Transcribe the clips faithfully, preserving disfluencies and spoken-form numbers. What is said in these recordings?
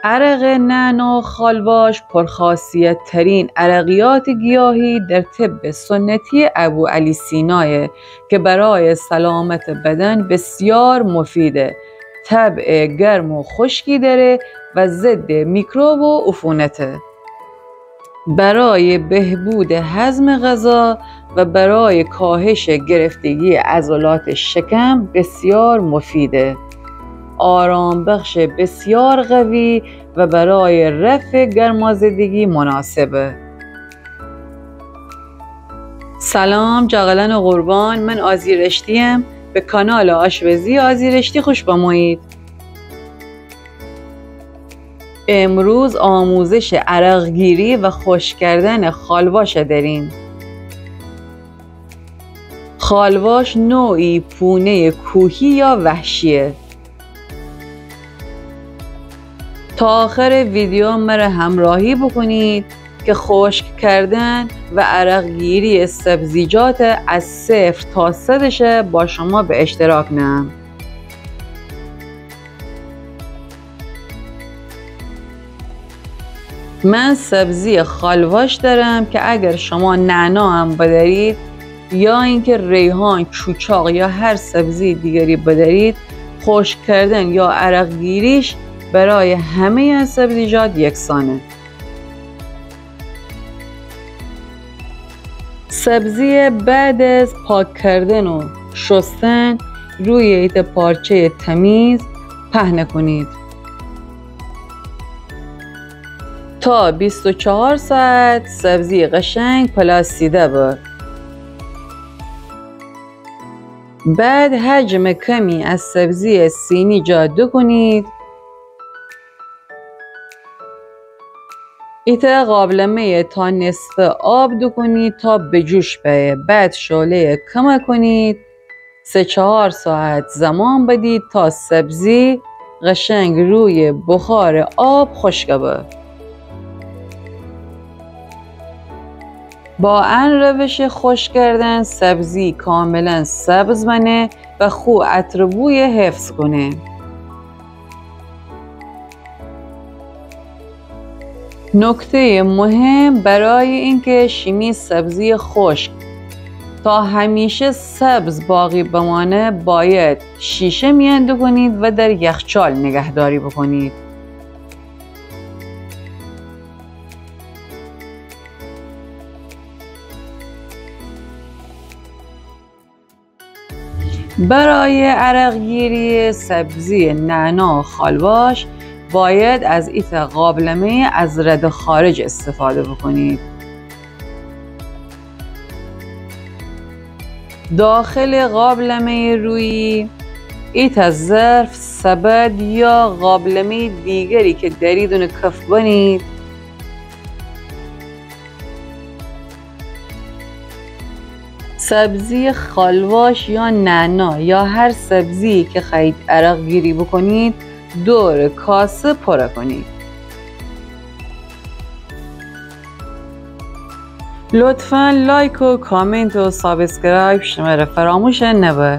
عرق نعنا خالواش پرخاصیت‌ترین عرقیات گیاهی در طب سنتی ابوعلی سینایه که برای سلامت بدن بسیار مفیده، طبع گرم و خشکی داره و ضد میکروب و عفونته. برای بهبود هضم غذا و برای کاهش گرفتگی عضلات شکم بسیار مفیده. آرام‌بخش بسیار قوی و برای رفع گرمازدگی مناسبه. سلام جغلان قربان، من آزی رشتیم، به کانال آشپزی آزی رشتی خوش بمویید. امروز آموزش عرق‌گیری و خشک کردن خالواش داریم. خالواش نوعی پونهٔ کوهی یا وحشیه. تا آخر ویدیو مره همراهی بکنید که خشک کردن و عرق‌گیری سبزیجات از صفر تا صدش با شما به اشتراک نهم. من سبزی خالواش دارم که اگر شما نعنا هم بدارید یا اینکه ریحان، چوچاق یا هر سبزی دیگری بدارید، خشک کردن یا عرق‌گیریش برای همهٔ سبزیجات یکسانه. سبزی بعد از پاک کردن و شستن روی ایتا پارچهٔ تمیز پهنه کنید. تا بیست و چهار ساعت سبزی قشنگ پلاسیده به. بعد حجم کمی از سبزی سینی جا دوکنید. ایتا قابلمهٔ تا نصف آب دوکنید تا به جوش بیه. بعد شعلهٔ کم کنید. سه چهار ساعت زمان بدید تا سبزی قشنگ روی بخار آب خشک به. با ان روش خشک کردن سبزی کاملاً سبز بنه و خو عطر بوی حفظ کنه. نکتهٔ مهم، برای اینکه شیمی سبزی خشک تا همیشه سبز باقی بمانه، باید شیشه میان دوکنید و در یخچال نگهداری بکنید. برای عرق‌گیری سبزی نعنا و خالواش باید از ایتا قابلمهٔ از رد خارج استفاده بکنید. داخل قابلمهٔ رویی ایتا ظرف، سبد یا قابلمهٔ دیگری که دارید اون کف بنید. سبزی خالواش یا نعنا یا هر سبزی که خواهید عرق‌گیری بکنید، دور کاسه پر کنید. لطفاً لایک و کامنت و سابسکرایب شمره فراموش نبه.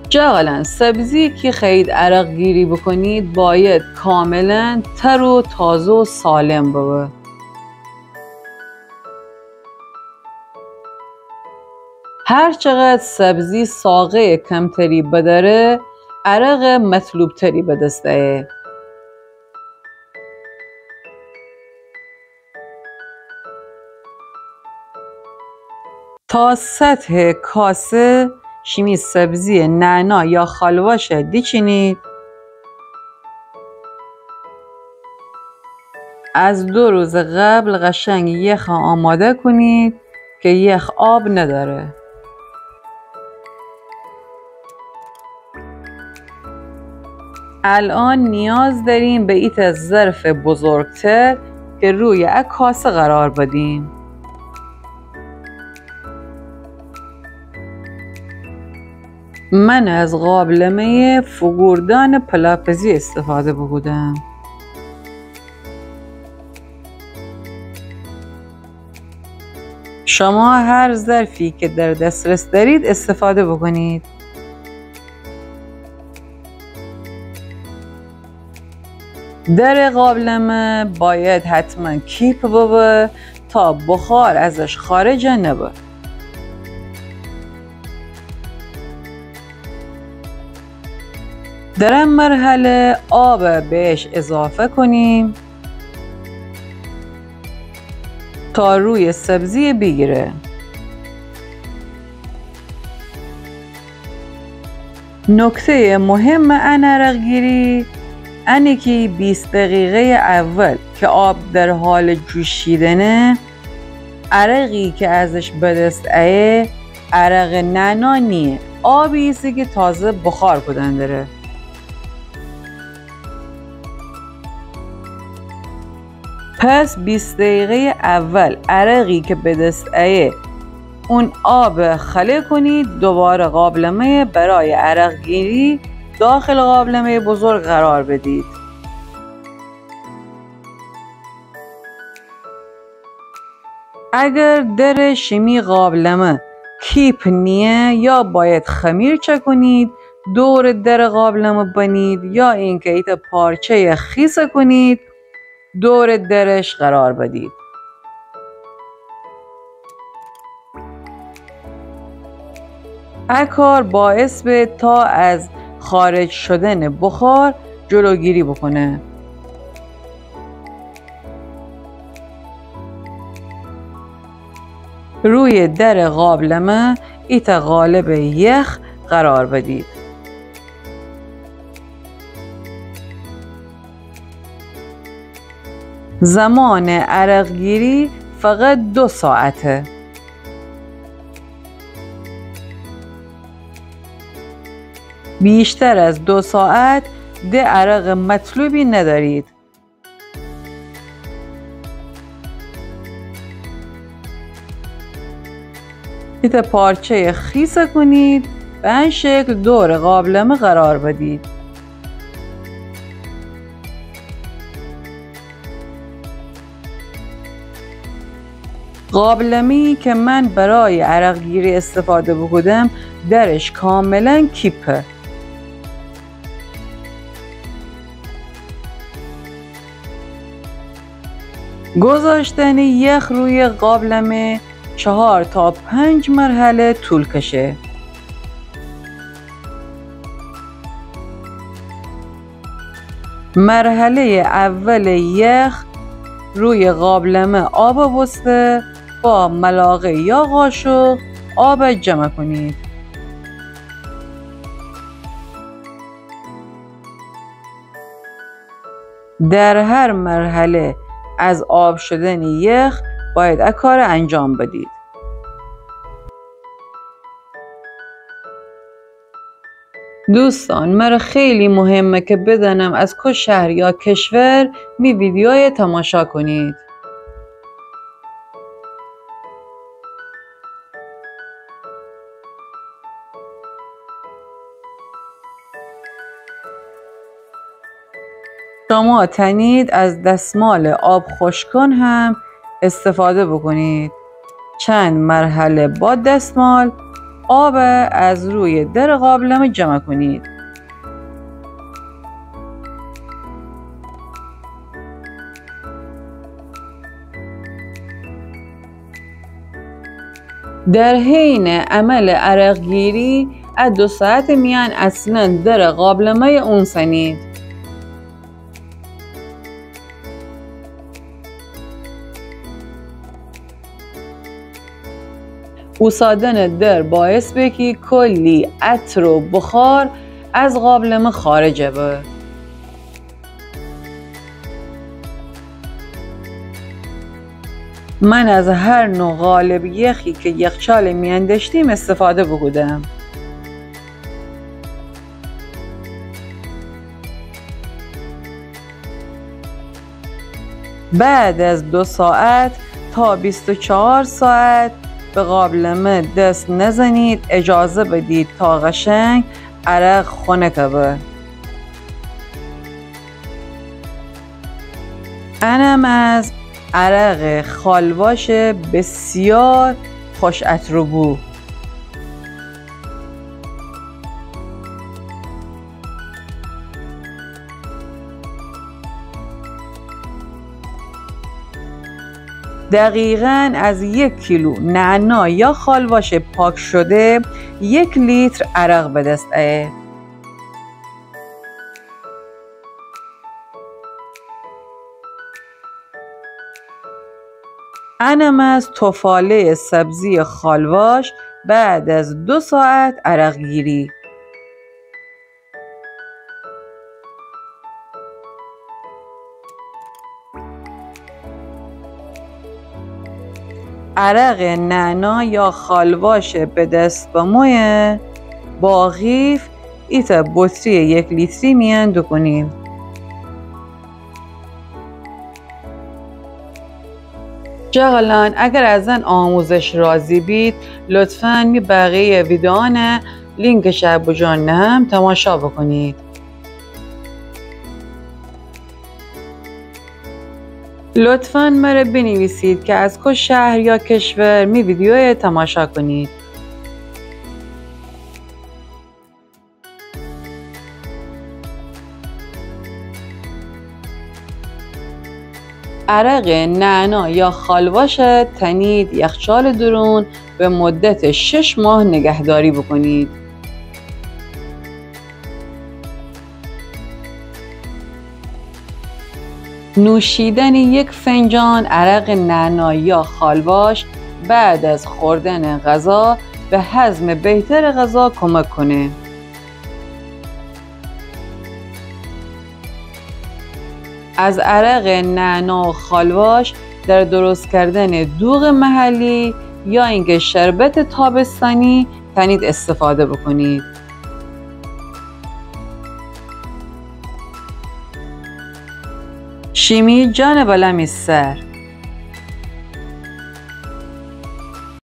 جغلان، سبزی که خواهید عرق‌گیری بکنید باید کاملاً تر و تازه و سالم ببه. هر چقدر سبزی ساقهٔ کمتری بداره، عرق مطلوب‌تری به دست آیه. تا سطح کاسه شیمی سبزی نعنا یا خالواش دیچینید. از دو روز قبل قشنگ یخ آماده کنید که یخ آب نداره. الان نیاز داریم به ایتا ظرف بزرگتر که روی ا کاسه قرار بدیم. من از قابلمهٔ فگوردان پلاپزی استفاده بوکودم. شما هر ظرفی که در دسترس دارید استفاده بکنید. درٚ قابلمه باید حتماً کیپ ببه تا بخار ازش خارج نبه. در ا مرحله آب بهش اضافه کنیم تا روی سبزی بیگیره. نکتهٔ مهم ان عرق‌گیری انه کی بیست دقیقهٔ اول که آب در حال جوشیدنه، عرقی که ازش به دست ایه، عرق نعنا نیه، آبی ایسه که تازه بخار کودن دره. پس بیست دقیقهٔ اول عرقی که به دست ایه، اون آب خالی کنید، دوباره قابلمه برای عرق‌گیری داخل قابلمهٔ بزرگ قرار بدید. اگر درٚ شیمی قابلمه کیپ نیه، یا باید خمیر چکنید، دورٚ درٚ قابلمه بنید، یا اینکه ایتأ پارچهٔ خیس کنید، دورٚ درش قرار بدید. ا کار باعث به تا از خارج شدنٚ بخار جلوگیری بکنه. روی درٚ قابلمه ایتأ قالبٚ یخ قرار بدید. زمانٚ عرق‌گیری فقط دو ساعته. بیشتر از دو ساعت ده عرقٚ مطلوبی ندارید. ایتأ پارچهٔ خیس کنید، به ان شکل دورٚ قابلمه قرار بدید. قابلمه‌ای که من برای عرق‌گیری استفاده بوکودم، درش کاملاً کیپه. گذاشتنٚ یخ روی قابلمه چهار تا پنج مرحله طول کشه. مرحلهٔ اول یخ روی قابلمه آب بوسته، با ملاقه یا قاشق آب جمع کنید. در هر مرحله از آب شدن یخ باید ا کار انجام بدید. دوستان، مره خیلی مهمه که بدانم از کو شهر یا کشور می ویدیوی تماشا کنید. شما تنید از دستمال آب خشک‌کن هم استفاده بکنید. چند مرحله با دستمال آب از روی در قابلمه جمع کنید. در حین عمل عرق‌گیری، ا دو ساعت میان اصلاً در قابلمه اونسانید. اوسادن در باعث به کی کلی عطر و بخار از قابلمه خارج به. من از هر نوع قالب یخی که یخچال میان داشتیم استفاده بوکودم. بعد از دو ساعت تا بیست و چهار ساعت به قابلمه دست نزنید، اجازه بدید تا قشنگ عرق خنک به. انم از عرق خالواش بسیار خوش عطر و بو. دقیقاً از یک کیلو نعنا یا خالواش پاک شده، یک لیتر عرق به دست آیه. انم از تفاله سبزی خالواش بعد از دو ساعت عرق گیری. عرق نعنا یا خالواش به دست بمویه با قیف ایتأ بطری یک لیتری میأن دوکونیم. جغلان، اگر از ان آموزش راضی بید، لطفاً می بقیه ویدیوانه لینکش بوجون نهم تماشا بکنید. لطفاً مره بنویسید که از کو شهر یا کشور می ویدیوی تماشا کنید. عرق نعنا یا خالواش تنید یخچال درون به مدت شش ماه نگهداری بکنید. نوشیدن یک فنجان عرق نعنا یا خالواش بعد از خوردن غذا به هضم بهتر غذا کمک کنه. از عرق نعنا و خالواش در درست کردن دوغ محلی یا اینکه شربت تابستانی تنید استفاده بکنید. شیمی جان بلا می سر.